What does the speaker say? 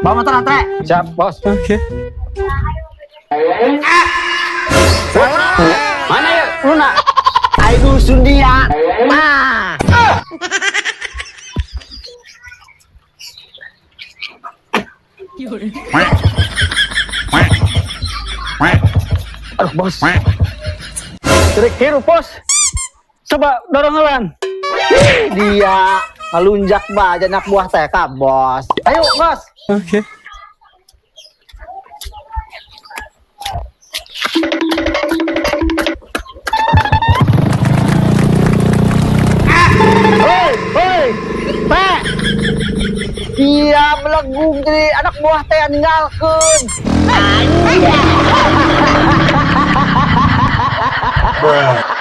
Bawa motor antre. Siap, Bos. Oke. Mana ya, Luna? Ayo dusun dia. Nah. Aduh, Bos. Cerik hirup, Bos. Coba dorong heula. Ih, dia ngelunjak baja anak buah TK, Bos. Ayo, Bos. Oke. Hoi, hoi. Pe. Dia belegung jadi anak buah teh ninggalkeun. Bos.